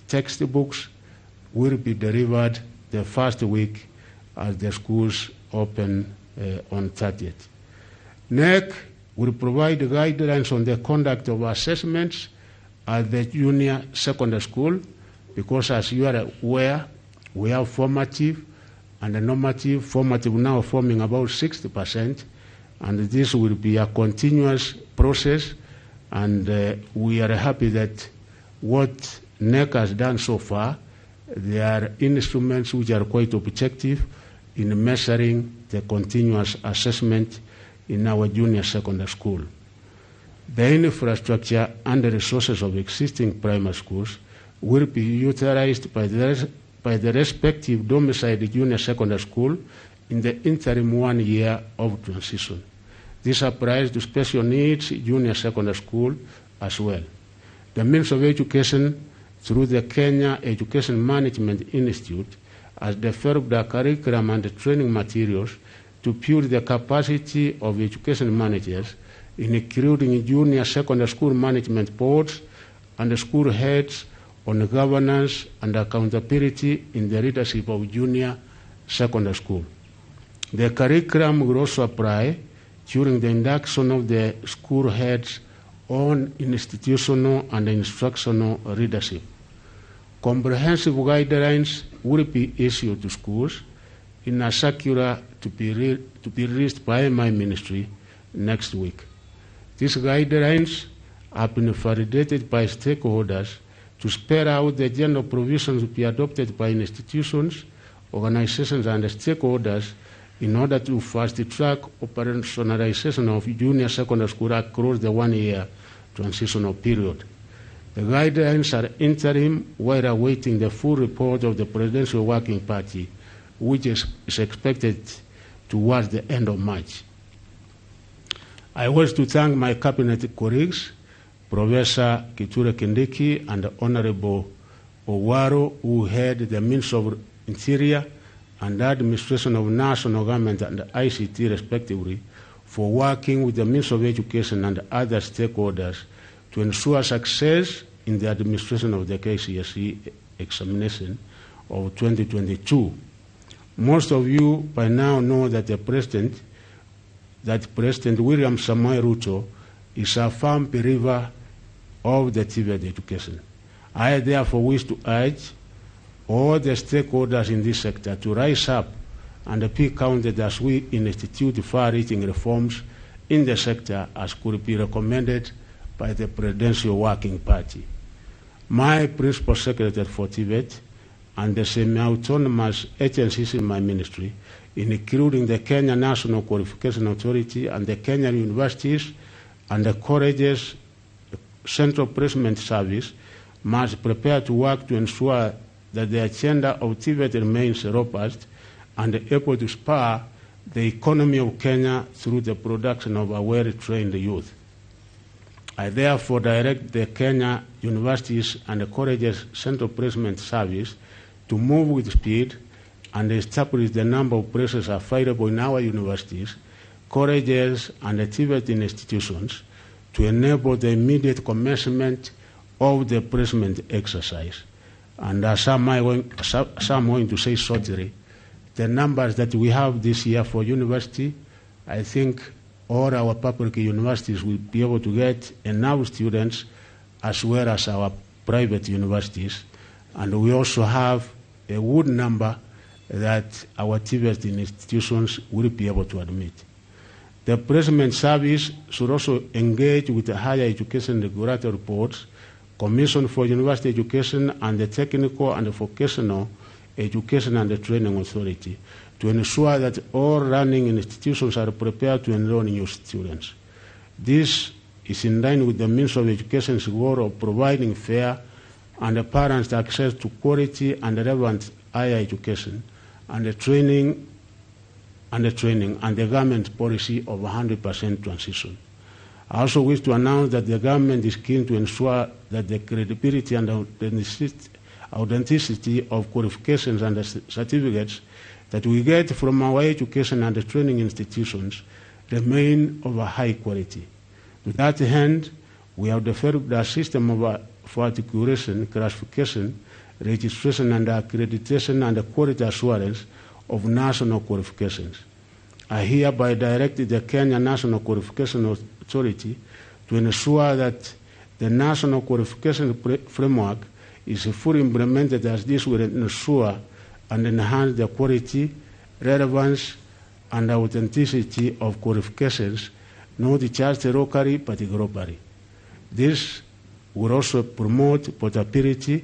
textbooks will be delivered the first week as the schools open on 30th. KNEC will provide guidelines on the conduct of assessments at the junior secondary school, because as you are aware, we have formative and the normative, formative now forming about 60%, and this will be a continuous process, and we are happy that what KNEC has done so far, there are instruments which are quite objective in measuring the continuous assessment in our junior secondary school. The infrastructure and the resources of existing primary schools will be utilized by the respective domiciled junior secondary school in the interim 1 year of transition. This applies to special needs junior secondary school as well. The Ministry of Education, through the Kenya Education Management Institute, has developed a curriculum and training materials to build the capacity of education managers, including junior secondary school management boards and the school heads, on governance and accountability in the leadership of junior secondary school. The curriculum will also apply during the induction of the school heads on institutional and instructional leadership. Comprehensive guidelines will be issued to schools in a circular to be released by my ministry next week. These guidelines have been validated by stakeholders to spell out the general provisions to be adopted by institutions, organizations, and stakeholders in order to fast-track operationalization of junior secondary school across the 1-year transitional period. The guidelines are interim while awaiting the full report of the Presidential Working Party, which is expected towards the end of March. I wish to thank my cabinet colleagues, Professor Kithure Kindiki and Honorable Owaro, who head the Ministry of Interior and Administration of National Government and ICT, respectively, for working with the Ministry of Education and other stakeholders to ensure success in the administration of the KCSE examination of 2022. Most of you by now know that President William Samoei Ruto is a firm believer of the TVET education. I therefore wish to urge all the stakeholders in this sector to rise up and be counted as we institute far-reaching reforms in the sector as could be recommended by the Presidential Working Party. My Principal Secretary for TVET and the semi-autonomous agencies in my ministry, including the Kenya National Qualification Authority and the Kenyan universities and the colleges Central Placement Service, must prepare to work to ensure that the agenda of TVET remains robust and able to spur the economy of Kenya through the production of a well-trained youth. I therefore direct the Kenya Universities and the Colleges Central Placement Service to move with speed and establish the number of places available in our universities, colleges, and the TVET institutions to enable the immediate commencement of the placement exercise. And as I'm going to say shortly, the numbers that we have this year for university, I think all our public universities will be able to get enough students as well as our private universities. And we also have a good number that our TVET institutions will be able to admit. The placement service should also engage with the higher education regulatory boards, Commission for University Education, and the Technical and the Vocational Education and the Training Authority to ensure that all learning institutions are prepared to enroll new students. This is in line with the Ministry of Education's goal of providing fair and balanced access to quality and relevant higher education and the training and the government policy of 100% transition. I also wish to announce that the government is keen to ensure that the credibility and authenticity of qualifications and certificates that we get from our education and the training institutions remain of a high quality. To that end, we have developed a system of for articulation, classification, registration and accreditation and quality assurance of national qualifications. I hereby direct the Kenya National Qualification Authority to ensure that the National Qualification Framework is fully implemented, as this will ensure and enhance the quality, relevance, and authenticity of qualifications, not just locally but globally. This will also promote portability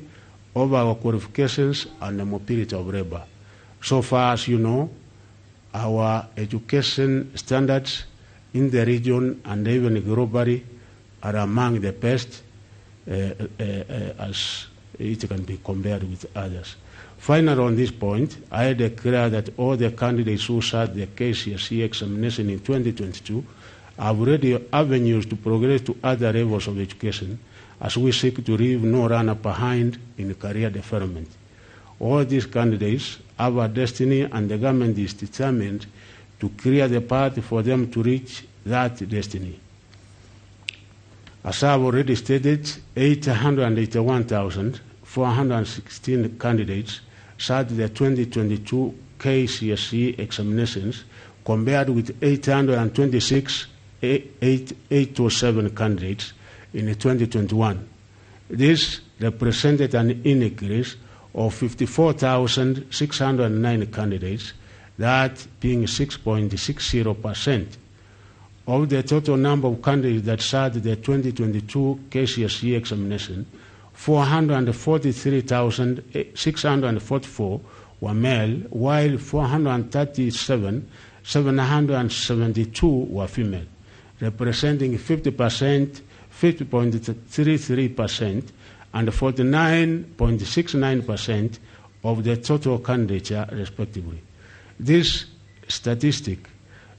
of our qualifications and the mobility of labor. So far, as you know, our education standards in the region and even globally are among the best as it can be compared with others. Finally, on this point, I declare that all the candidates who sat the KCSE examination in 2022 have already avenues to progress to other levels of education, as we seek to leave no runner behind in career development. All these candidates have a destiny, and the government is determined to clear the path for them to reach that destiny. As I have already stated, 881,416 candidates sat the 2022 KCSE examinations, compared with 826,807 candidates in 2021. This represented an increase of 54,609 candidates, that being 6.60%. Of the total number of candidates that sat the 2022 KCSE examination, 443,644 were male, while 437,772 were female, representing 50.33% and 49.69% of the total candidature, respectively. This statistic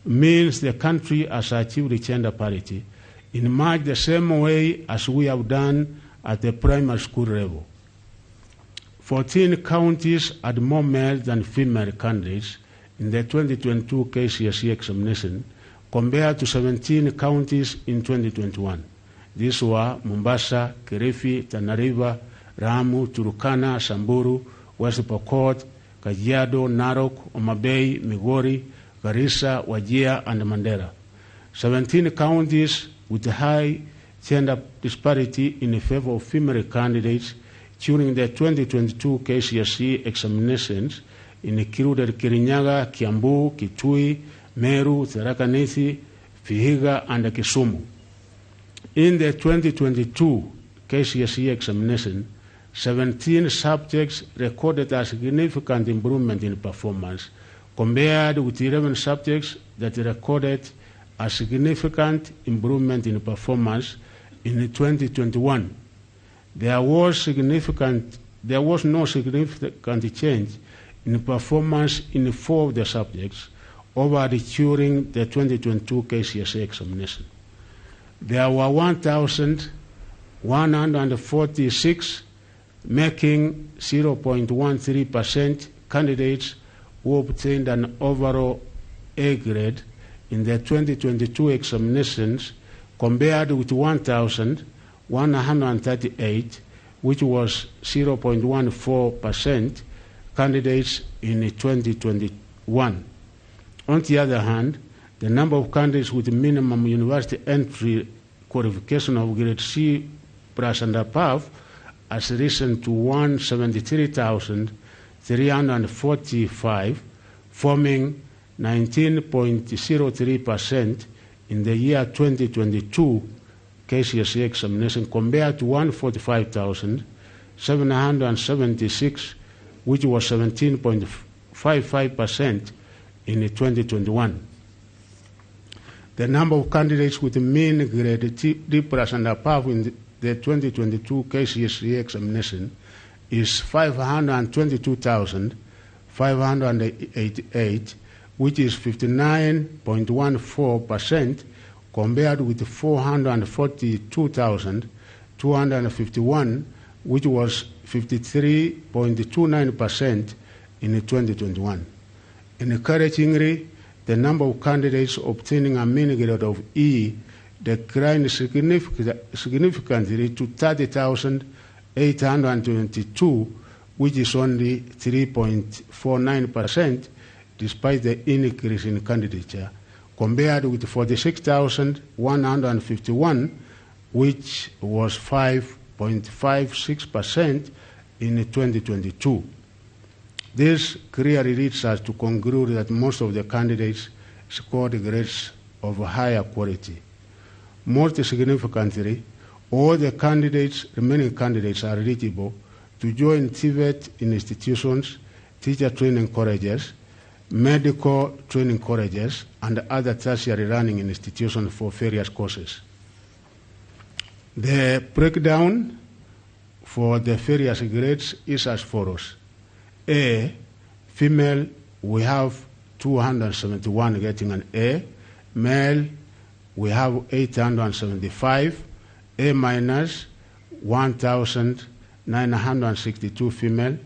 means the country has achieved gender parity in much the same way as we have done at the primary school level. 14 counties had more male than female candidates in the 2022 KCSE examination compared to 17 counties in 2021. These were Mombasa, Kilifi, Tana River, Lamu, Turkana, Samburu, West Pokot, Kajiado, Narok, Homa Bay, Migori, Garissa, Wajir, and Mandera. 17 counties with high gender disparity in favor of female candidates during the 2022 KCSE examinations included Kirinyaga, Kiambu, Kitui, Meru, Tharaka Nithi, Vihiga, and Kisumu. In the 2022 KCSE examination, 17 subjects recorded a significant improvement in performance, compared with 11 subjects that recorded a significant improvement in performance in 2021. There was no significant change in performance in 4 of the subjects over during the 2022 KCSE examination. There were 1,146, making 0.13% candidates who obtained an overall A grade in the 2022 examinations, compared with 1,138, which was 0.14% candidates in 2021. On the other hand, the number of candidates with minimum university entry qualification of grade C plus and above has risen to 173,345, forming 19.03% in the year 2022 KCSE examination, compared to 145,776, which was 17.55% in 2021. The number of candidates with mean grade D plus and above in the 2022 KCSE examination is 522,588, which is 59.14% compared with 442,251, which was 53.29% in 2021. Encouragingly, the number of candidates obtaining a mean grade of E declined significantly to 30,822, which is only 3.49%, despite the increase in candidature, compared with 46,151, which was 5.56% in 2022. This clearly leads us to conclude that most of the candidates scored grades of higher quality. Most significantly, all the remaining candidates are eligible to join TVET institutions, teacher training colleges, medical training colleges, and other tertiary learning institutions for various courses. The breakdown for the various grades is as follows. A, female, we have 271 getting an A. Male, we have 875. A minus, 1,962 female.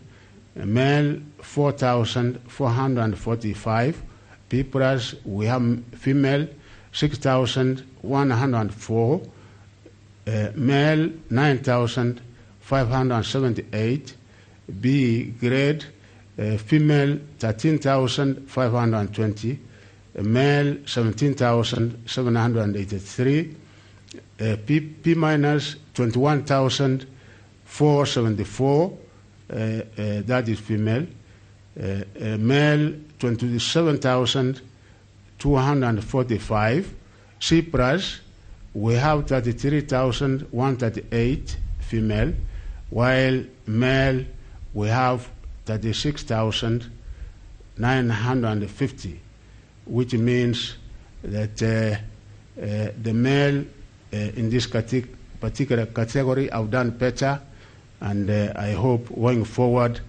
Male, 4,445. B plus, we have female, 6,104. Male, 9,578. B grade, female 13,520, male 17,783, P minus 21,474, that is female, male 27,245, C plus, we have 33,138 female, while male we have 36,950, which means that the male in this particular category have done better, and I hope going forward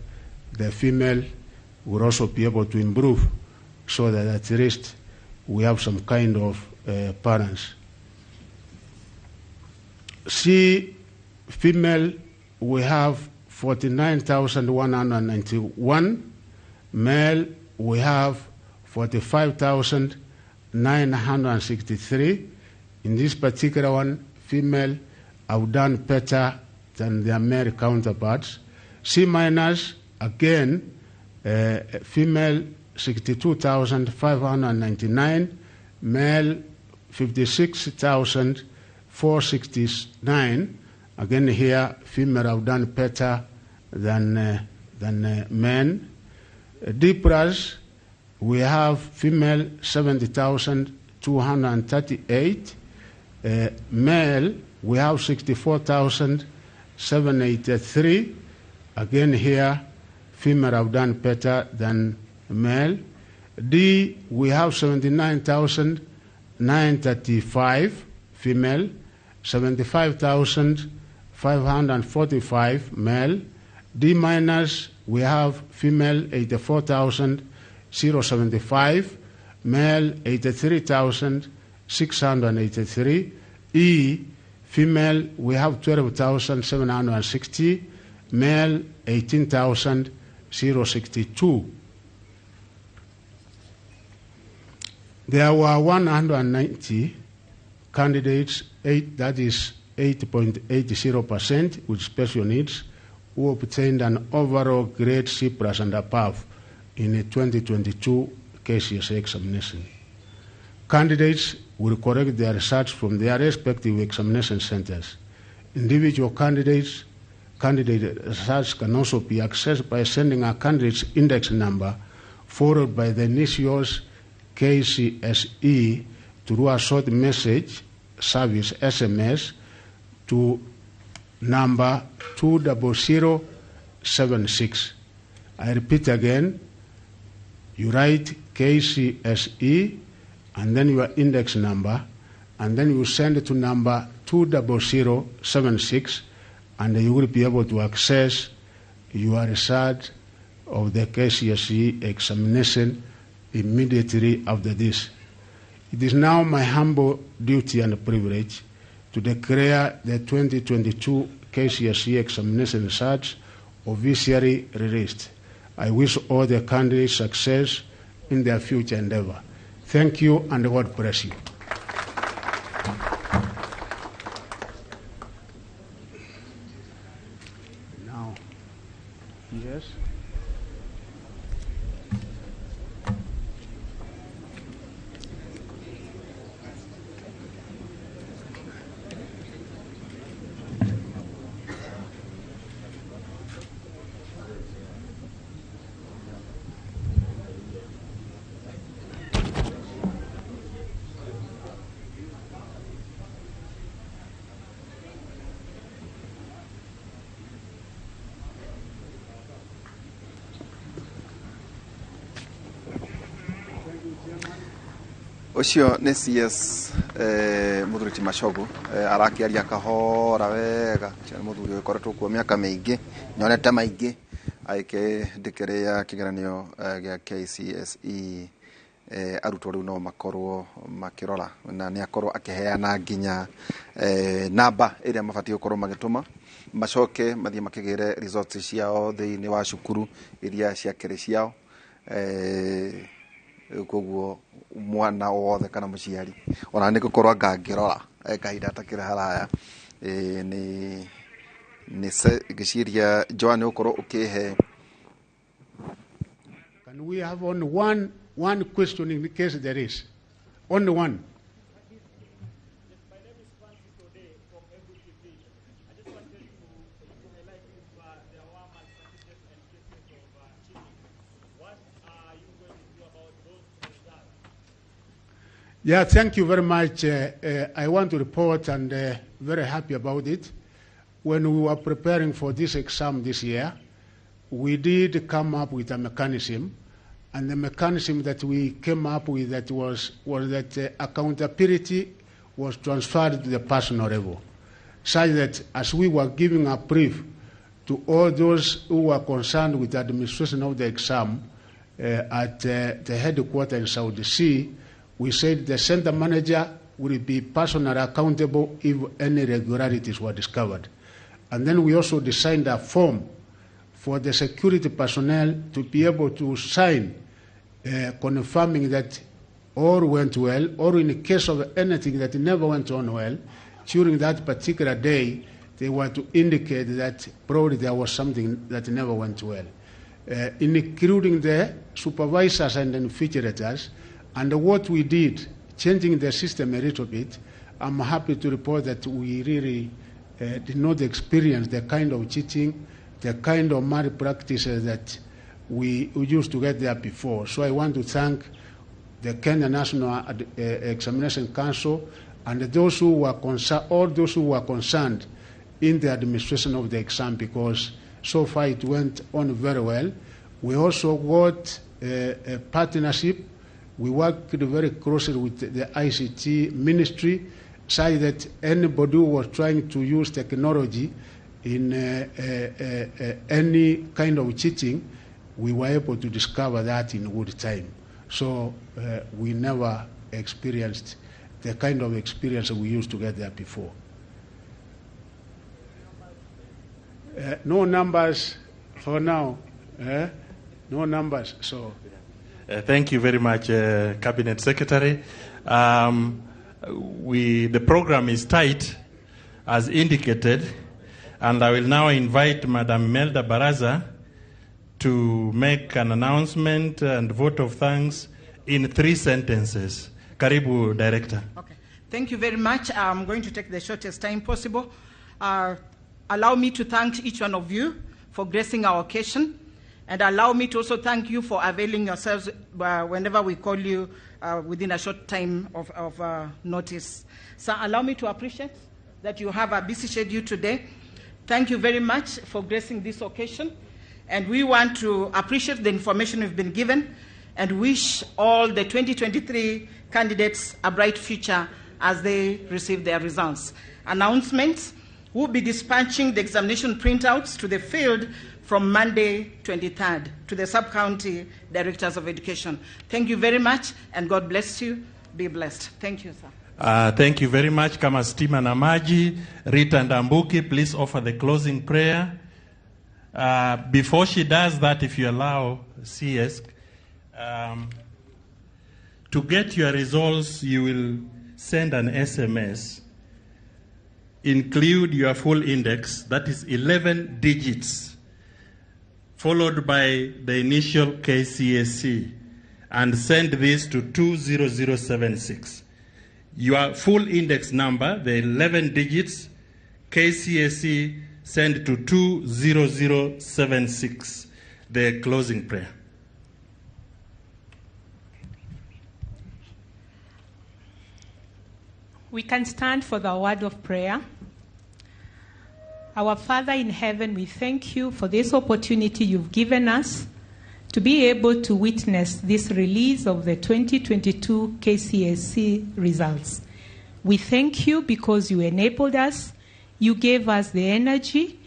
the female will also be able to improve so that at least we have some kind of balance. C, female, we have 49,191. Male, we have 45,963. In this particular one, female have done better than their male counterparts. C minus, again, female 62,599, male 56,469. Again here, female have done better than men. D plus, we have female 70,238, male we have 64,783. Again here, female have done better than male. D, we have 79,935 female, 75,545 male. D minus, we have female 84,075, male 83,683. E, female, we have 12,760, male 18,062. There were 190 candidates, that is 8.80% with special needs, who obtained an overall grade C plus and above in the 2022 KCSE examination. Candidates will correct their results from their respective examination centers. Individual candidate results can also be accessed by sending a candidate's index number followed by the initials KCSE through a short message service SMS to number 20076. I repeat again, you write KCSE and then your index number, and then you send it to number 20076, and you will be able to access your result of the KCSE examination immediately after this. It is now my humble duty and privilege to declare the 2022 KCSE examination results officially released. I wish all the candidates success in their future endeavor. Thank you, and God bless you. Yes. Ũcio nĩ CS mũthuri ti Machogu, arakĩaria kahora wega. Ũcio nĩ mũthuri ũgĩkoretwo kuo mĩaka mĩingĩ, nyonete maingĩ agĩkĩndĩkĩrĩa kĩgeranio gĩa KCSE. Arutwo rĩu no makorwo makĩrora na nĩ akorwo akĩheana nginya namba ĩrĩa mabatiĩ gũkorwo magĩtũma, macoke mathiĩ makĩgĩre results ciao thĩinĩ wa cukuru iria ciakĩrĩ ciao. Koguo mwana wothe kana mũciari ona nĩ gũkorwo anga angĩrora kahinda atakĩrĩ haraya, nĩ ngĩciria Joan ũkorwo ũkĩhe. Can we have only one question in case there is? Only one. My name is Francis Ode from MVTV. I just wanted to highlight if there were malpractices and cases of cheating. What are you going to do about those results? Yeah, thank you very much. I want to report and very happy about it. When we were preparing for this exam this year, we did come up with a mechanism, and the mechanism that we came up with that was that accountability was transferred to the personal level, such that as we were giving a brief to all those who were concerned with the administration of the exam at the headquarters in South C, we said the center manager will be personally accountable if any irregularities were discovered. And then we also designed a form for the security personnel to be able to sign, confirming that all went well, or in case of anything that never went on well, during that particular day, they were to indicate that probably there was something that never went well, including the supervisors and invigilators. And what we did, changing the system a little bit, I'm happy to report that we really did not experience the kind of cheating, the kind of malpractices that we used to get there before. So I want to thank the Kenya National Examination Council and those who were all those who were concerned in the administration of the exam, because so far it went on very well. We also got a partnership. We worked very closely with the ICT ministry, so that anybody who was trying to use technology in any kind of cheating, we were able to discover that in good time. So we never experienced the kind of experience we used to get there before. No numbers for now. No numbers. So, Thank you very much, Cabinet Secretary. The program is tight, as indicated, and I will now invite Madam Melda Baraza to make an announcement and vote of thanks in 3 sentences. Karibu, Director. Okay. Thank you very much. I'm going to take the shortest time possible. Allow me to thank each one of you for gracing our occasion, and allow me to also thank you for availing yourselves whenever we call you within a short time of notice. So allow me to appreciate that you have a busy schedule today. Thank you very much for gracing this occasion. And we want to appreciate the information we've been given and wish all the 2023 candidates a bright future as they receive their results. Announcements: we'll be dispatching the examination printouts to the field from Monday 23rd to the sub-county directors of education. Thank you very much, and God bless you. Be blessed. Thank you, sir. Thank you very much. Kama stima na maji, Rita Ndambuki, please offer the closing prayer. Before she does that, if you allow, CS, to get your results, you will send an SMS. Include your full index, that is 11 digits, followed by the initial KCSE, and send this to 20076. Your full index number, the 11 digits, KCSE, send to 20076. The closing prayer. We can stand for the word of prayer. Our Father in heaven, we thank you for this opportunity you've given us to be able to witness this release of the 2022 KCSE results. We thank you because you enabled us, you gave us the energy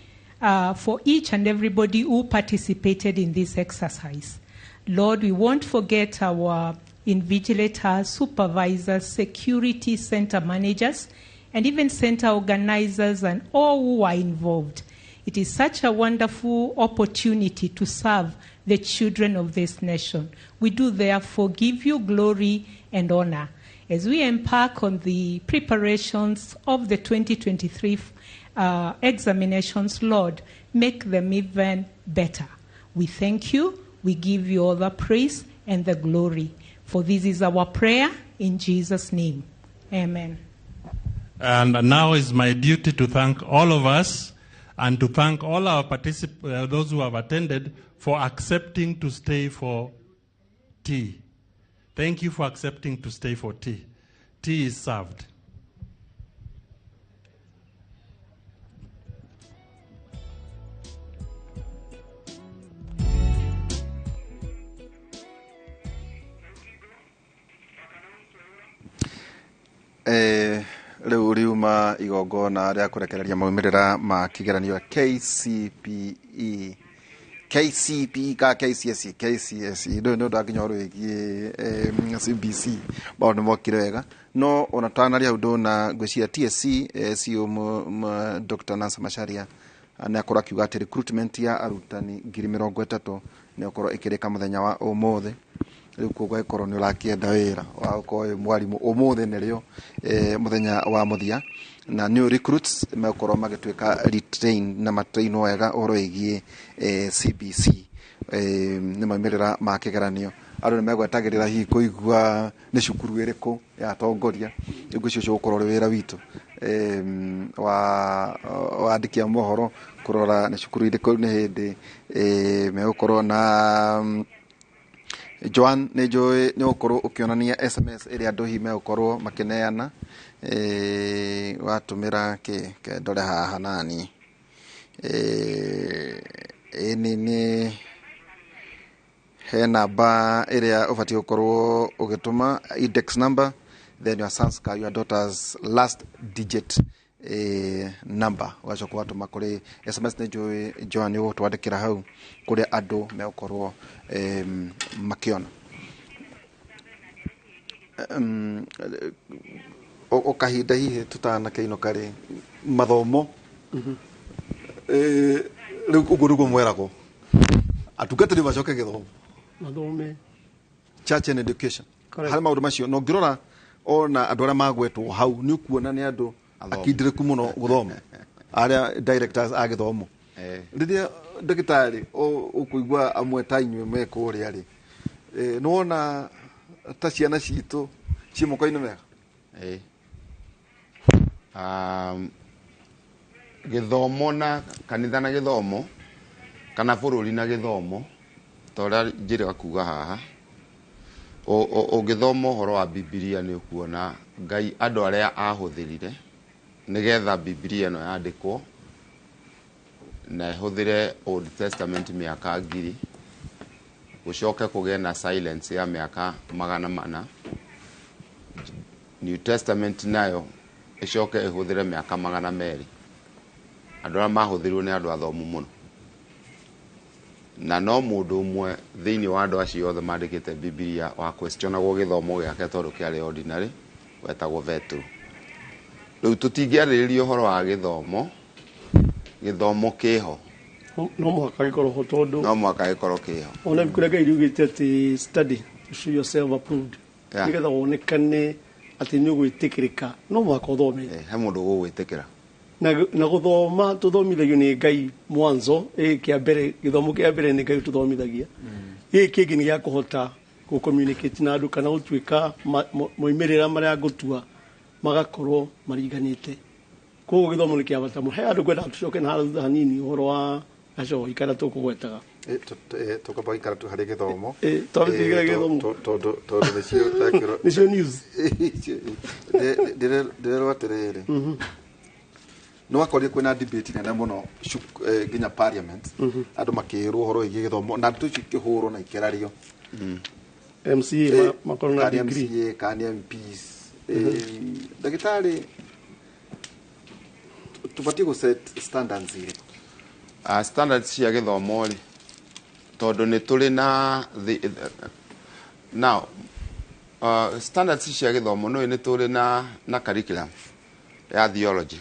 for each and everybody who participated in this exercise. Lord, we won't forget our invigilators, supervisors, security center managers, and even center organizers and all who are involved. It is such a wonderful opportunity to serve the children of this nation. We do therefore give you glory and honor as we embark on the preparations of the 2023 examinations. Lord, make them even better. We thank you. We give you all the praise and the glory. For this is our prayer in Jesus' name. Amen. And now is my duty to thank all of us and to thank all our those who have attended for accepting to stay for tea. Thank you for accepting to stay for tea. Tea is served. Rĩu riuma igongona rĩa kũrekereria maumĩrĩra ma kĩgeranio KCPE KCPE ka KCSE KCSE ndũĩ nĩ ũndũ wa nginya ũhoro wĩgiĩ CBC maũndũ nĩ mokire wega no ona tanaria hau ndona ngwĩciria TSC CEO Dr. Nancy Macharia nĩ akorwo akiuga atĩ recruitment ya arutani 30,000 nĩ ũkorwo ĩkĩrĩka mũthenya wa ũmũthĩ. Rĩu koguo angĩkorwo nĩ ũrakĩenda wĩra wa gũkorwo wĩ mwarimũ ũmũthĩ nĩrĩo mũthenya wa mũthia, na new recruits megũkorwo magĩtuĩka retrain na matrainwo wega ũhoro wĩgiĩ CBC nĩ maumĩrĩra ma kĩgeranio. Andũ nĩ megwetagĩrĩra hihi kũigua nĩ cukuru ĩrĩkũ yatongoria. Rĩu ngwĩciria ũcio ũgũkorwo ũrĩ wĩra witũ wa andĩki a mohoro kũrora nĩ cukuru irĩkũ nĩ hĩndĩ megũkorwo na Joan nĩ njũĩ nĩ ũgũkorwo ũkĩonania SMS ĩrĩa andũ hihi megũkorwo makĩneana watũmĩra kĩ ndore haha nani ĩni nĩ he namba ĩrĩa ũbatiĩ gũkorwo ũgĩtũma index number, then your son's car, your daughter's last digit number ũgacoka ũgatũma kũrĩ SMS. Nĩ njũĩ Joan nĩ ũgũtwandĩkĩra hau kũrĩa andũ megũkorwo makĩona. O kahinda hihi tũtanakĩinũka rĩ, mathomo rĩu ũguo nĩguo mweragwo atungatĩri macoke gĩthomo mathome church and education harĩ maũndũ macio na ũngĩrora ona andũ arĩa magwetwo hau nĩ ũkuona nĩ andũ akindĩrĩku mũno gũthoma arĩa directors a gĩthomo. Rĩrĩa ndagĩtarĩ ũkũigua amwe ta inyuĩ me kũrĩa rĩ, nĩwona ta ciana citũ ciĩ moko-inĩ mega? Gĩthomo na kanitha na gĩthomo kana bũrũri na gĩthomo ta ũrĩa njĩrĩga kuga haha, ũngĩthoma ũhoro wa Bibilia nĩ ũkuona Ngai andũ arĩa ahũthĩrire nĩgetha Bibilia ĩno yandĩkwo na ĩhũthĩre Old Testament mĩaka 1000 gũcoke kũgĩe na silence ya mĩaka 400, New Testament nayo ĩcoke ĩhũthĩre mĩaka 200. Andũ arĩa mahũthĩrirwo nĩ andũ athomu mũno, na no mũndũ ũmwe thĩinĩ wa andũ acio othe mandĩkĩte Bibilia wa questionagwo gĩthomo gĩake tondũ kĩarĩ ordinary, wetagwo Petero. Rĩu tũtingĩarĩrĩria ũhoro wa gĩthomo, gĩthomo kĩho no mũhaka gĩkorwo ho tondũ no mũhaka gĩkorwo kĩho. Ona ibuku rĩa Ngai riugĩte atĩ study to show yourself approved, nĩgetha wonekane atĩ nĩ ũgwĩtĩkĩrĩka no mũhaka ũthome. He mũndũ ũgũgwĩtĩkĩra. Na gũthoma tũthomithagio nĩ Ngai mwanzo, kĩa mbere, gĩthomo kĩa mbere nĩ Ngai tũthomithagia. Gĩkĩ kĩngĩ nĩ gĩa kũhota gũ communicate na andũ kana gũtuĩka moimĩrĩra marĩa ngũtua magakorwo maringanĩte. Koguo gĩthomo nĩ kĩa bata mũno. He andũ ngwendaga tũcoke na harĩa thutha hanini, ũhoro wa gacohi karĩa tũkũgwetaga. Tũkwamba gũikara tu harĩ gĩthomo. Twambe tũikare gĩthomo. Tondũ nĩcio ndakĩrwo. Nĩcio news. Ndĩrerwo atĩrĩrĩ, nĩ wakorire kwĩna debate nene mũno nginya parliament, andũ makĩrwo ũhoro wĩgiĩ gĩthomo na ndeto icio ikĩhũrwo na ikĩrario. MCA makorwo na kana degree. MCA kana MPs. Ndagĩtarĩ, tũbatiĩ gũ set standards irĩkũ? Standards cia gĩthomo rĩ, tondũ nĩ tũrĩ na now standards cia gĩthomo nĩ tũrĩ na curriculum ya theology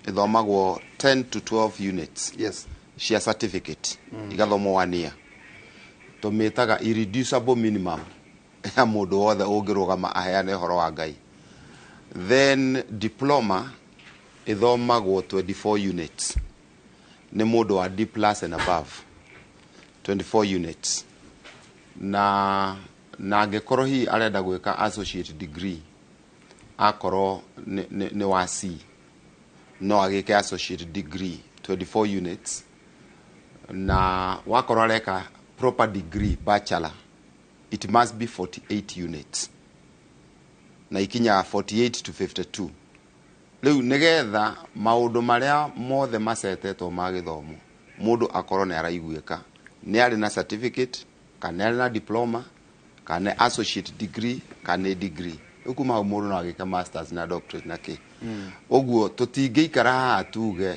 ĩthomagwo 10 to 12 units cia certificate, igathomwo one year, tũmĩtaga irreducible minimum ya mũndũ wothe ũngĩrũgama aheane ũhoro wa Ngai. Then diploma ĩthomagwo 24 units nĩ mũndũ wa D plus and above, 24 units, na angĩkorwo hihi arenda gwĩka associate degree, akorwo nĩ wa C, no agĩke associate degree 24 units, na wakorwo areka proper degree, bachelor, it must be 48 units na ikinyaga 48 to 52. Rĩu nĩgetha maũndũ marĩa mothe macetetwo ma gĩthomo mũndũ akorwo nĩ araiguĩka, nĩ arĩ na certificate kana nĩ arĩ na diploma kana nĩ associate degree kana nĩ degree. Rĩu kuma hau mũndũ no agĩke masters na doctorate na kĩ. Ũguo tũtingĩikara haha tuge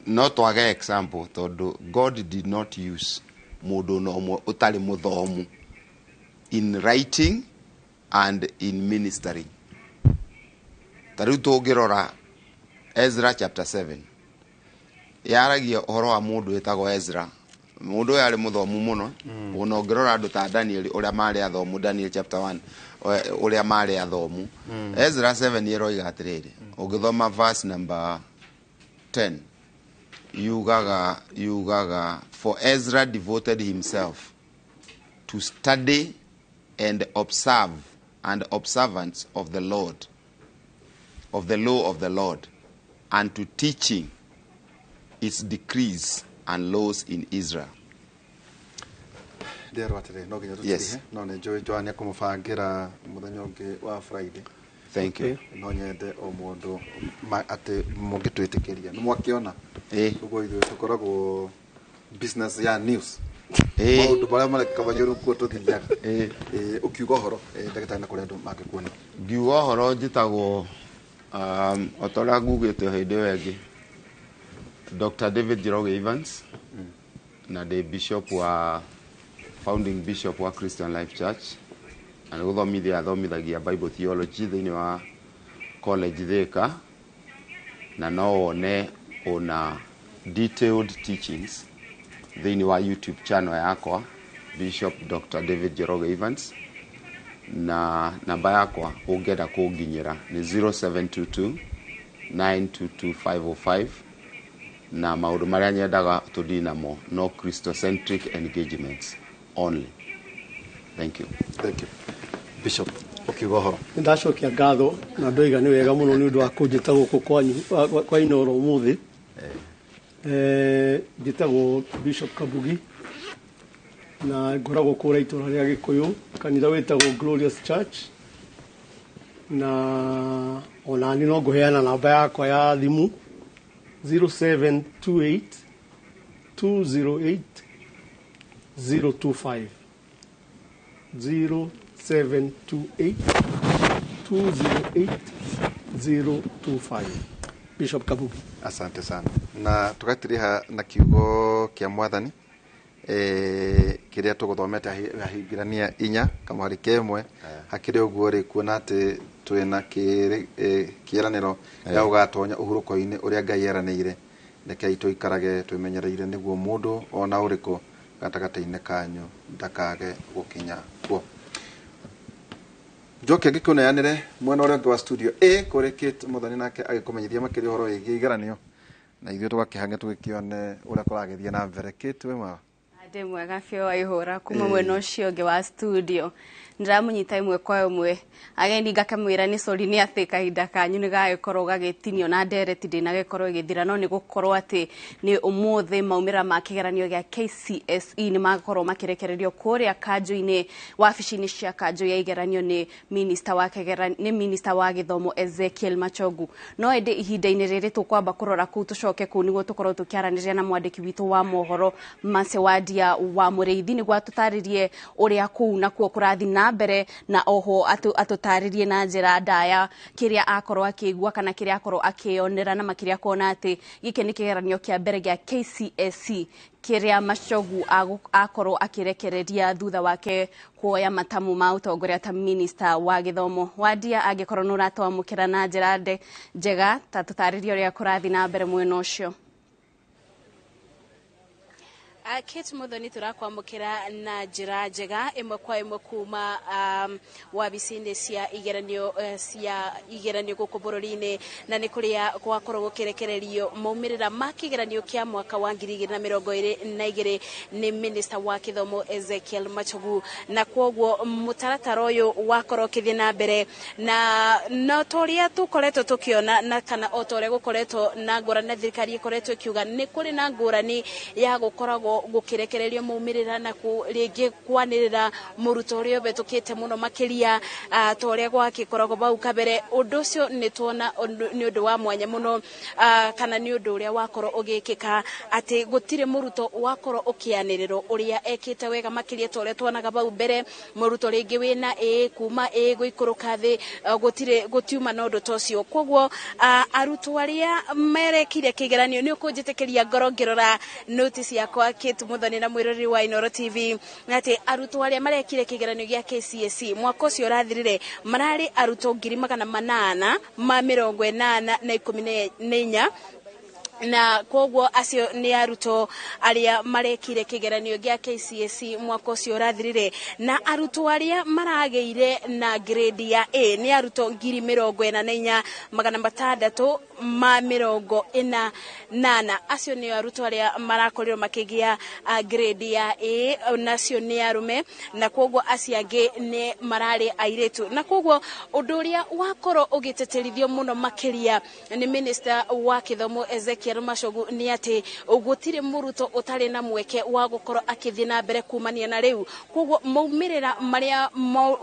no twage example, tondũ God did not use mũndũ ona ũmwe ũtarĩ mũthomu in writing and in ministering. Ta rĩu tũngĩrora Ezra chapter 7, yaragia ũhoro wa mũndũ wĩtagwo Ezra. Mũndũ ũyũ arĩ mũthomu mũno. Ona ũngĩrora andũ ta Daniel ũrĩa marĩ athomu, Daniel chapter 1 ũrĩa marĩ athomu. Ezra 7 ĩroiga atĩrĩrĩ, ũngĩthoma verse number 10, yugaga, "For Ezra devoted himself to study and observe and observance of the Lord, of the law of the Lord, and to teaching its decrees and laws in Israel." Nderwo atĩrĩ, no nginya tũtirihe, no nĩ njũĩ Joan nĩekũmũbangĩra mũthenya ũngĩ wa Friday. Thank you. No nyende o mũndũ atĩ mũngĩtwĩtĩkĩria nĩ mwakĩona ũguo ithuĩ tũkoragwo business ya news, maũndũ marĩa marekĩka majũrũ kuo tũthiaga. Ũkiuga ũhoro, ndagĩtarĩ, na kũrĩa andũ mangĩkuona. Ngiuga ũhoro, njĩtagwo o ta ũrĩa ngugĩte hĩndĩ ĩyo ĩngĩ, Dr. David Njoroge Evans, na ndĩ bishop wa founding bishop wa Christian Life Church, na nĩ gũthomithia athomithagia Bible theology thĩinĩ wa college Thika, na no wone ona detailed teachings thĩinĩ wa YouTube channel yakwa, Bishop Dr. David Njoroge Evans, na namba yakwa ũngĩenda kũnginyĩra nĩ 0722 922505. Na maũndũ marĩa nyendaga tũthiĩ namo no Christocentric engagements only. Thank you. Thank you. Bishop, ũkiuga ũhoro. Nĩ ndacokia ngatho na ndoiga nĩ wega mũno nĩ ũndũ wa kũnjĩta gũkũ kwanyu kwa Inooro ũmũthĩ. Njĩtagwo Bishop Kabugi na ngoragwo kũrĩa itũra rĩa Gĩkũyũ, kanitha wĩtagwo Glorious Church, na onani no ngũheana namba yakwa ya thimũ, 0728 208 025, 0728 208 025, Bishop Kabugi. Asante sana, na tugatiriha na kiugo kia Mwathani kiria tuguthomete Ahibirania 4 kamwari kemwe. Hakiri uguo ri, kuona ati twina kĩĩranĩro gĩa gũgatonya ũhurũko-inĩ ũrĩa Ngai eranĩire, rekei tũikarage twĩmenyereire nĩguo mũndũ ona ũrĩkũ gatagatĩ-inĩ kanyu ndakage gũkinya kuo. Njoke ngĩkũneanĩre mwena ũrĩa ũngĩ wa studio A kũrĩ Kate Muthoni, nake agĩkũmenyithia makĩria ũhoro wĩgiĩ igeranio, na ithuĩ tũgakĩhange tũgĩkĩone ũrĩa kũragĩthiĩ na mbere. Kate, wĩ mwega? Ndĩ mwega biũ, Waihũra. Kuma mwena ũcio ũngĩ wa studio ndĩramũnyita ĩmwe kwa ĩmwe ageni, ngakamwĩra nĩ sorry nĩ atĩ kahinda kanyu nĩ gagĩkorwo gagĩtinio na ndereti ndĩnagĩkorwo ĩgĩthira, no nĩ gũkorwo atĩ nĩ ũmũthĩ maumĩrĩra ma kĩgeranio gĩa KCSE nĩ makorwo makĩrekererio kũrĩa kanjũ-inĩ, wabici-inĩ cia kanjũ ya igeranio nĩ minister wa nĩ minister wa gĩthomo Ezekiel Machogu. No ĩndĩ ihinda-inĩ rĩrĩ tũkwamba kũrora kũu, tũcoke kũu nĩguo tũkorwo tũkĩaranĩria na mwandĩki witũ wa mohoro Mercy Wandia wa Mũrĩithi, nĩguo atũtarĩrie ũrĩa kũu nakuo kũrathiĩ na mbere, na oho atũtarĩrie na njĩra ndaya kĩrĩa akorwo akĩigua kana kĩrĩa akorwo akĩyonera, na makĩria kuona atĩ gĩkĩ nĩ kĩgeranio kĩa mbere gĩa KCSE kĩrĩa Machogu akorwo akĩrekereria thutha wake kuoya matamu ma ũtongoria ta minister wa gĩthomo. Wandia, angĩkorwo nĩ ũratwamũkĩra na njĩra njega, ta tũtarĩrie ũrĩa kũrathiĩ na mbere mwena ũcio. Kate Muthoni, tũrakwamũkĩra na njĩra njega ĩmwe kwa ĩmwe kuma wabici-inĩ cia igeranio gũkũ bũrũri-inĩ, na nĩ kũrĩa gwakorwo gũkĩrekererio maumĩrĩra ma kĩgeranio kĩa mwaka wa 2022 nĩ minister wa gĩthomo Ezekiel Machogu. Na kwoguo mũtaratara ũyũ wakorwo ũkĩthiĩ na mbere, na no ta ũrĩa tũkoretwo tũkĩona, na kana o ta ũrĩa gũkoretwo na ngũrani, na thirikari ĩkoretwo ĩkiuga nĩ kũrĩ na ngũrani ya gũkoragwo gũkĩrekererio maumĩrĩra na rĩngĩ kwanĩrĩra mũrutwo ũrĩa ũhetũkĩte mũno makĩria ta ũrĩa gwagĩkoragwo bau kabere. Ũndũ ũcio nĩ tuona nĩ ũndũ wa mwanya mũno, kana nĩ ũndũ ũrĩa wakorwo ũgĩkĩka atĩ gũtirĩ mũrutwo wakorwo ũkĩanĩrĩrwo ũrĩa ekĩte wega makĩria ta ũrĩa tuonaga bau mbere, mũrutwo rĩngĩ wĩna A kuma A gũikũrũka thĩ, gũtirĩ gũtiuma na ũndũ ta ũcio. Koguo arutwo arĩa merekire kĩgeranio, nĩ ũkũnjĩtĩkĩria ngoro ngĩrora noti ciakwa, Kate Muthoni na mwĩroreri wa Inooro TV, na atĩ arutwo arĩa marekire kĩgeranio gĩa KCSE mwaka ũcio ũrathirire mararĩ arutwo 814,814, na koguo acio nĩ arutwo arĩa marekire kĩgeranio gĩa KCSE mwaka ũcio ũrathirire. Na arutwo arĩa maragĩire na grade ya A nĩ arutwo 44,648. Acio nĩ arutwo arĩa marakorirwo makĩgĩa grade ya A, nacio nĩ arume, na koguo acio angĩ nĩ mararĩ airĩtu. Na koguo ũndũ ũrĩa wakorwo ũgĩtĩtĩrithio mũno makĩria nĩ minister wa gĩthomo Ezekiel Machogu nĩ atĩ gũtirĩ mũrutwo ũtarĩ na mweke wa gũkorwo akĩthiĩ na mbere kumania na rĩu. Koguo maumĩrĩra marĩa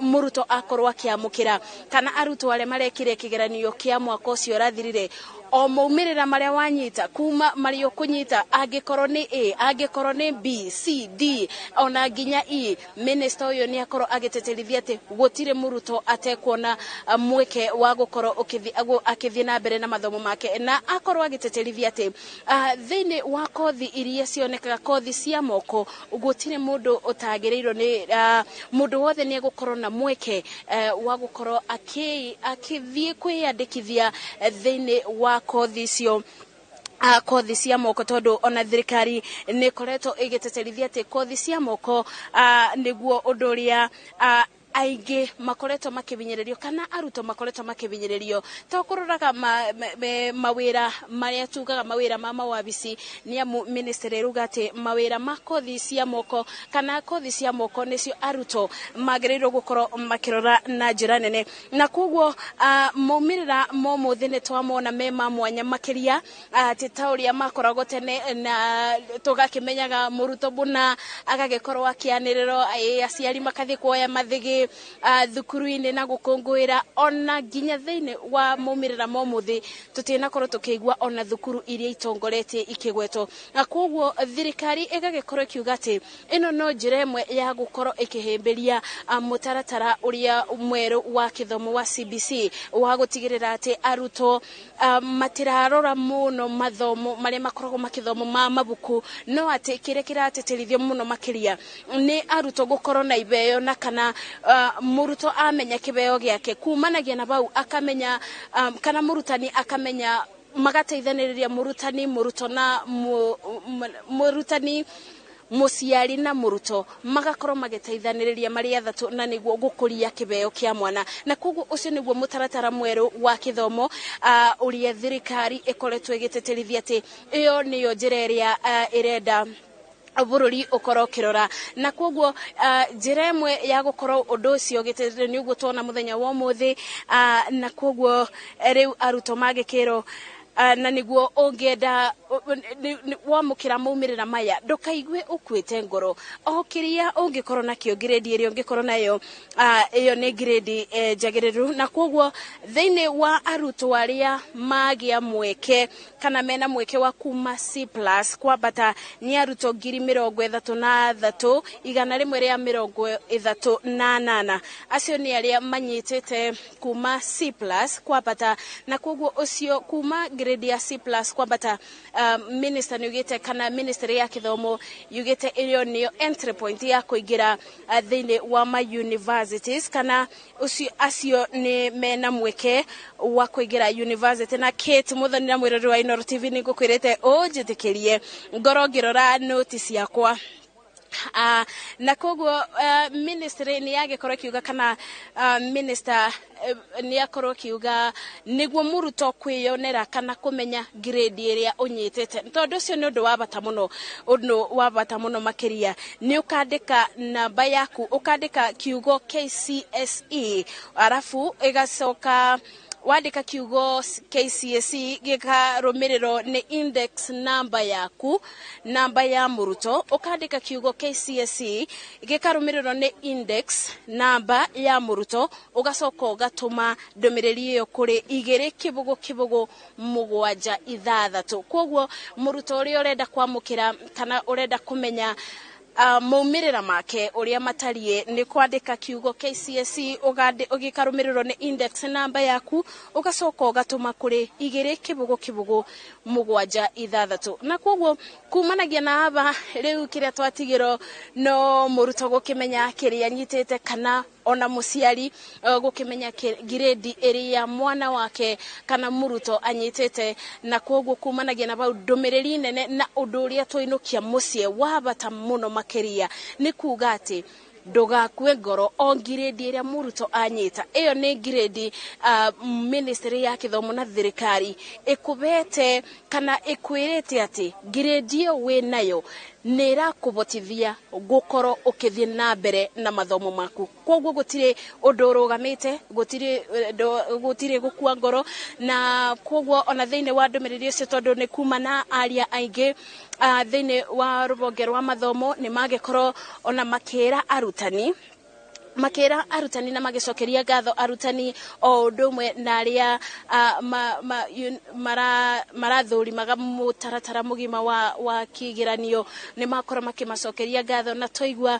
mũrutwo akorwo akĩamũkĩra, kana arutwo arĩa marekire kĩgeranio kĩa mwaka ũcio ũrathirire, o maumĩrĩra marĩa wanyita kuma marĩa ũkũnyita, angĩkorwo nĩ A, angĩkorwo nĩ B, C, D ona nginya E, minister ũyũ nĩ akorwo agĩtĩtĩrithia atĩ gũtirĩ mũrutwo atekuona mweke wa gũkorwo akĩthiĩ na mbere na mathomo make. Na akorwo agĩtĩtĩrithia atĩ thĩinĩ wa kothi iria cionekaga, kothi cia moko, gũtirĩ mũndũ ũtagĩrĩirwo nĩ mũndũ wothe nĩ egũkorwo na mweke wa gũkorwo akĩthiĩ kwĩyandĩkithia thĩinĩ wa kothi icio, kothi cia moko, tondũ ona thirikari nĩ ĩkoretwo ĩgĩteterithia atĩ kothi cia moko nĩguo ũndũ ũrĩa aingĩ makoretwo makĩhinyĩrĩrio, kana arutwo makoretwo makĩhinyĩrĩrio, to kũroraga mawĩra marĩa tugaga mawĩra ma mawabici, nĩ amu ministry ĩruga atĩ mawĩra ma kothi cia moko kana kothi cia moko nĩcio arutwo magĩrĩirwo gũkorwo makĩrora na njĩra nene. Na koguo maumĩrĩra ma ũmũthĩ nĩ twamona me ma mwanya makĩria, ti ta ũrĩa makoragwo tene, na tũgakĩmenyaga mũrutwo mũna agagĩkorwo akĩanĩrĩrwo, aciari makathiĩ kuoya mathĩgĩ thukuru-inĩ na gũkũngũĩra. Ona nginya thĩinĩ wa maumĩrĩra ma ũmũthĩ tũtinakorwo tũkĩigua ona thukuru iria itongoretie ikĩgwetwo. Na koguo thirikari ĩgagĩkorwo ĩkiuga atĩ ĩno no njĩra ĩmwe ya gũkorwo ĩkĩhĩmbĩria mũtaratara ũrĩa mwerũ wa gĩthomo wa CBC, wa gũtigĩrĩra atĩ arutwo matirarora mũno mathomo marĩa makoragwo makĩthomo ma mabuku, no atĩ kĩrĩa kĩratĩtĩrithio mũno makĩria nĩ arutwo gũkorwo na iheo, na kana mũrutwo amenya kĩheo gĩake kumanagia na bau akamenya, kana mũrutani akamenya, magateithanĩrĩria mũrutani mũrutwo na mũrutani Mũciari na mũrutwo magakorwo magĩteithanĩrĩria marĩ athatũ, na nĩguo gũkũria kĩheo kĩa mwana. Na koguo ũcio nĩguo mũtaratara mwerũ wa gĩthomo ũrĩa thirikari ĩkoretwo ĩgĩtĩtĩrithia atĩ ĩyo nĩyo njĩra ĩrĩa ĩrenda bũrũri ũkorwo ũkĩrora. Na koguo njĩra ĩmwe ya gũkorwo ũndũ ũcio ũgĩtĩrĩrio nĩ ũguo tuona mũthenya wa ũmũthĩ. Na koguo rĩu arutwo magĩkĩrwo, na nĩguo ũngĩenda wamũkĩra maumĩrĩra maya, ndũkaigue ũkuĩte ngoro. O kĩrĩa ũngĩkorwo nakĩo, grade ĩrĩa ũngĩkorwo nayo, ĩyo nĩ grade njagĩrĩru. Na koguo thĩinĩ wa arutwo arĩa magĩa mweke kana mena mweke wa kuma C+ kwambata nĩ arutwo 33,138. Acio nĩ arĩa manyitĩte kuma C+ kwambata. Na koguo ũcio kuma grade ya C+ kwambata, minister nĩ ugĩte, kana ministry ya gĩthomo yugĩte, ĩyo nĩyo entry point ya kũingĩra thĩinĩ wa ma universities, kana ũcio acio nĩ mena mweke wa kũingĩra university. Na Kate Muthoni na mwĩrori wa Inooro TV, nĩ ngũkwĩrĩte ũnjĩtĩkĩrie ngorwo ngĩrora noti ciakwa. Na koguo ministry nĩ yagĩkorwo ĩkiuga, kana minister nĩ akorwo akiuga nĩguo mũrutwo kwĩyonera kana kũmenya grade ĩrĩa ũnyitĩte, tondũ ũcio nĩ ũndũ wa bata mũno, ũndũ wa bata mũno makĩria. Nĩ ũkandĩka namba yaku, ũkandĩka kiugo KCSE, arabu ĩgacoka wandĩka kiugo KCSE gĩkarũmĩrĩrwo nĩ index number yaku, namba ya mũrutwo. Ũkandĩka kiugo KCSE gĩkarũmĩrĩrwo nĩ index number ya mũrutwo, ũgacoka ũgatũma ndũmĩrĩri ĩyo kũrĩ 200 0 7 6. Koguo mũrutwo ũrĩa ũrenda kwamũkĩra kana ũrenda kũmenya maumĩrĩra make ũrĩa matariĩ, nĩ kwandĩka kiugo KCSE ũgĩkarũmĩrĩrwo nĩ index number yaku, ũgacoka ũgatũma kũrĩ 200 0 7 6. Na koguo kumanagia na aba rĩu kĩrĩa twatigĩrwo no mũrutwo gũkĩmenya kĩrĩa anyitĩte, kana ona mũciari gũkĩmenya grade ĩrĩa mwana wake kana mũrutwo anyitĩte. Na koguo kumanagia na bau, ndũmĩrĩri nene na ũndũ ũrĩa twainũkia mũciĩ wa bata mũno makĩria nĩ kuga atĩ ndũgakue ngoro. O ngirĩndi ĩrĩa mũrutwo anyita, ĩyo nĩ ngirĩndi ministry ya gĩthomo na thirikari ĩkũbete kana ĩkwĩrĩte atĩ ngirĩndi ĩyo wĩ nayo nĩ ĩrakũbotithia gũkorwo ũkĩthiĩ na mbere na mathomo maku. Koguo gũtirĩ ũndũ ũrũgamĩte, gũtirĩ gũkua ngoro. Na koguo ona thĩinĩ wa ndũmĩrĩri ũcio, tondũ nĩ kuma na aria aingĩ thĩinĩ wa rũhonge rwa mathomo, nĩ magĩkorwo ona makĩra arutani na magĩcokeria ngatho arutani o ũndũ ũmwe na arĩa marathũrimaga mũtaratara mũgima wa kĩgeranio, nĩ makorwo makĩmacokeria ngatho. Na twaigua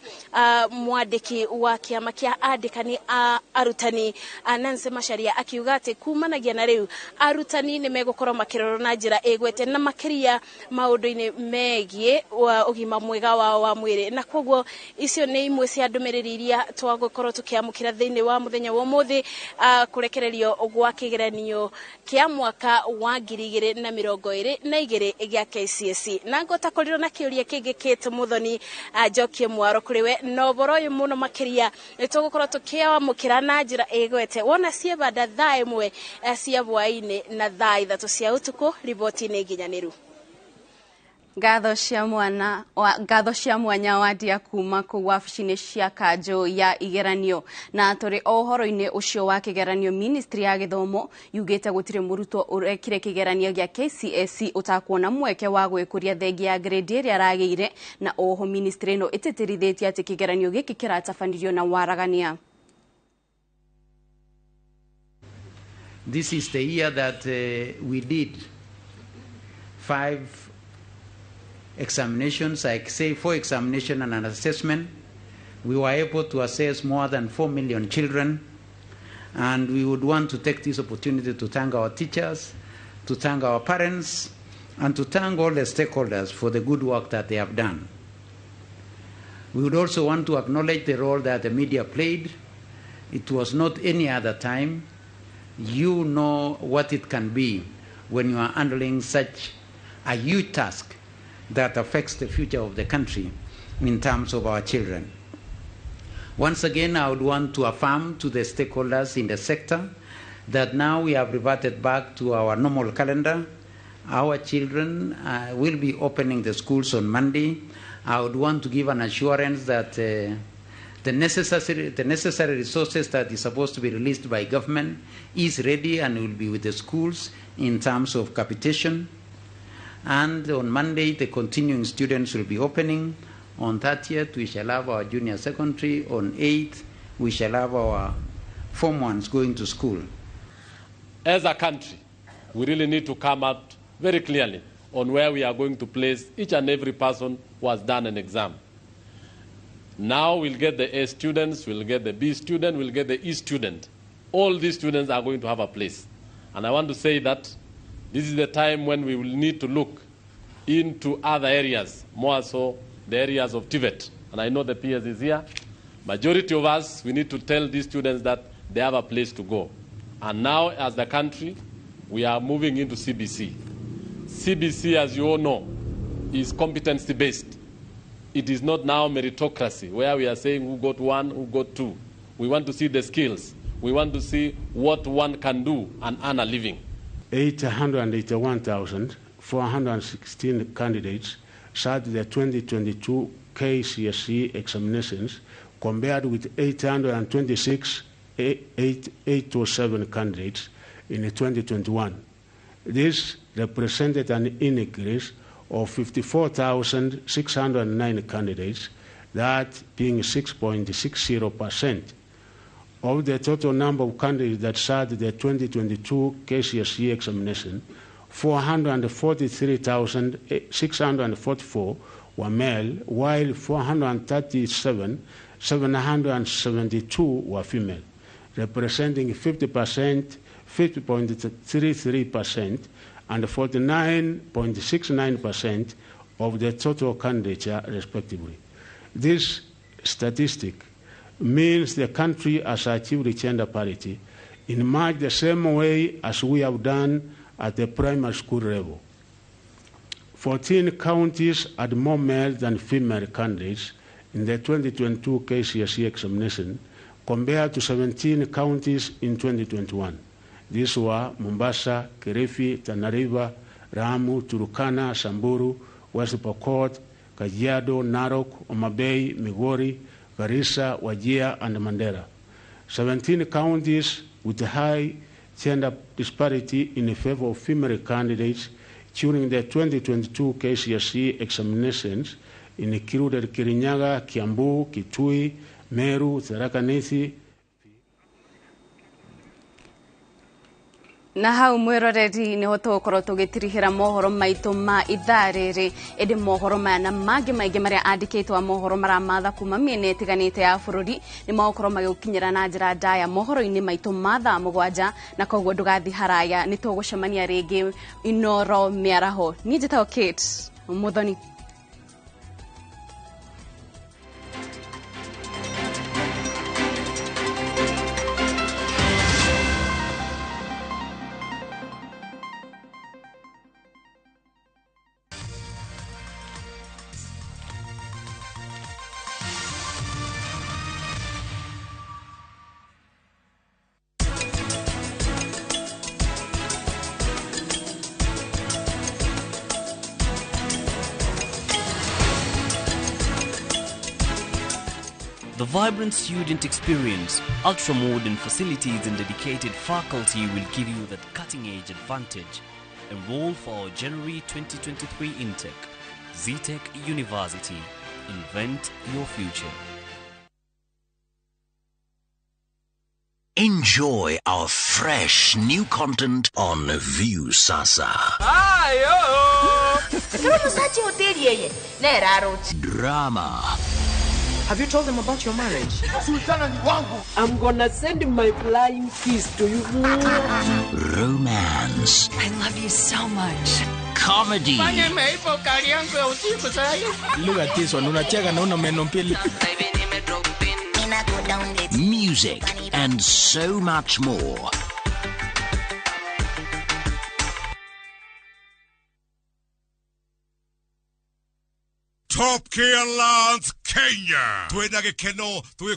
mwandĩki wa kĩama kĩa andĩkani a arutani, Nancy Macharia, akiuga atĩ kumanagia na rĩu arutani nĩ megũkorwo makĩrorwo na njĩra ĩgwete na makĩria maũndũ-inĩ megiĩ wa ũgima mwega wao wa mwĩrĩ. Na koguo icio nĩ imwe cia ndũmĩrĩri iria twagũkorwo tũkĩamũkĩra thĩinĩ wa mũthenya wa ũmũthĩ, kũrekererio gwa kĩgeranio kĩa mwaka wa 2022 gĩa KCSE. Na ngotakorirwo na kĩũria kĩngĩ, Kate Muthoni, njokie mwaro kũrĩ we na ũhoro ũyũ mũno makĩria nĩ tũgũkorwo tũkĩamũkĩra na njĩra ĩgwete wona ciebanda thaa 1 cia hwaĩ-inĩ na thaa 3 cia ũtukũ, riboti-inĩ nginyanĩru. Ngatho cia mwana wa, ngatho cia mwanya wandia kuma kũu wabici-inĩ cia kanjũ ya igeranio. Na tũrĩ o ũhoro-inĩ ũcio wa kĩgeranio, ministry ya gĩthomo yugĩte gũtirĩ mũrutwo ũrekire kĩgeranio gĩa KCSE ũtakuona mweke wa gwĩkũria thengia ya grade ĩrĩa aragĩire. Na oho ministry ĩno ĩtĩtĩrithĩtie atĩ kĩgeranio gĩkĩ kĩratabanirio na waragania. This is the year that we did five examinations, I say four examination and an assessment. We were able to assess more than 4 million children, and we would want to take this opportunity to thank our teachers, to thank our parents, and to thank all the stakeholders for the good work that they have done. We would also want to acknowledge the role that the media played. It was not any other time. You know what it can be when you are handling such a huge task that affects the future of the country. in terms of our children. Once again, I would want to affirm to the stakeholders in the sector that now we have reverted back to our normal calendar. Our children will be opening the schools on Monday. I would want to give an assurance that the necessary resources that is supposed to be released by government is ready and will be with the schools in terms of capitation. And on Monday, the continuing students will be opening. On 30th, we shall have our junior secondary. On 8th, we shall have our Form 1s going to school. As a country, we really need to come out very clearly on where we are going to place each and every person who has done an exam. Now we'll get the A students, we'll get the B student, we'll get the E student. All these students are going to have a place. And I want to say that this is the time when we will need to look into other areas, more so the areas of TVET. And I know the PS is here. Majority of us, we need to tell these students that they have a place to go. And now, as the country, we are moving into CBC. CBC, as you all know, is competency-based. It is not now meritocracy, where we are saying who got one, who got two. We want to see the skills. We want to see what one can do and earn a living. 881,416 candidates sat the 2022 KCSE examinations, compared with 826,807 candidates in 2021. This represented an increase of 54,609 candidates, that being 6.60%. Of the total number of candidates that sat the 2022 KCSE examination, 443,644 were male, while 437,772 were female, representing 50.33% and 49.69% of the total candidature, respectively. This statistic means the country has achieved gender parity in much the same way as we have done at the primary school level. 14 counties had more male than female candidates in the 2022 KCSE examination compared to 17 counties in 2021. These were Mombasa, Kilifi, Tana River, Lamu, Turkana, Samburu, West Pokot, Kajiado, Narok, Homa Bay, Migori, Garissa, Wajir, and Mandera. 17 counties with high gender disparity in favor of female candidates during the 2022 KCSE examinations included Kirinyaga, Kiambu, Kitui, Meru, Tharaka Nithi. Na hau mwiroreri niho tugukorwo tugitirihira mohoro maitu ma ithaa riri, indi mohoro maya na mangi maingi maria andikitwo mohoro maramatha kuma miena itiganite ya bururi ni magukorwo magigukinyira na njira ndaya mohoro-ini maitu ma thaa 7, na koguo ndugathi haraya, ni tugucemania ringi Inoro miaraho. Ni njitagwo Kate Muthoni. The vibrant student experience, ultra-modern facilities and dedicated faculty will give you that cutting-edge advantage. Enroll for our January 2023 intake. Zetech University. Invent your future. Enjoy our fresh new content on Viusasa. Drama. Have you told them about your marriage? I'm gonna send my flying kiss to you. Romance. I love you so much. Comedy. Look at this one. Unacheka na una meno mbili. Music and so much more. Top Care Lands Kenya. Twina gikeno twi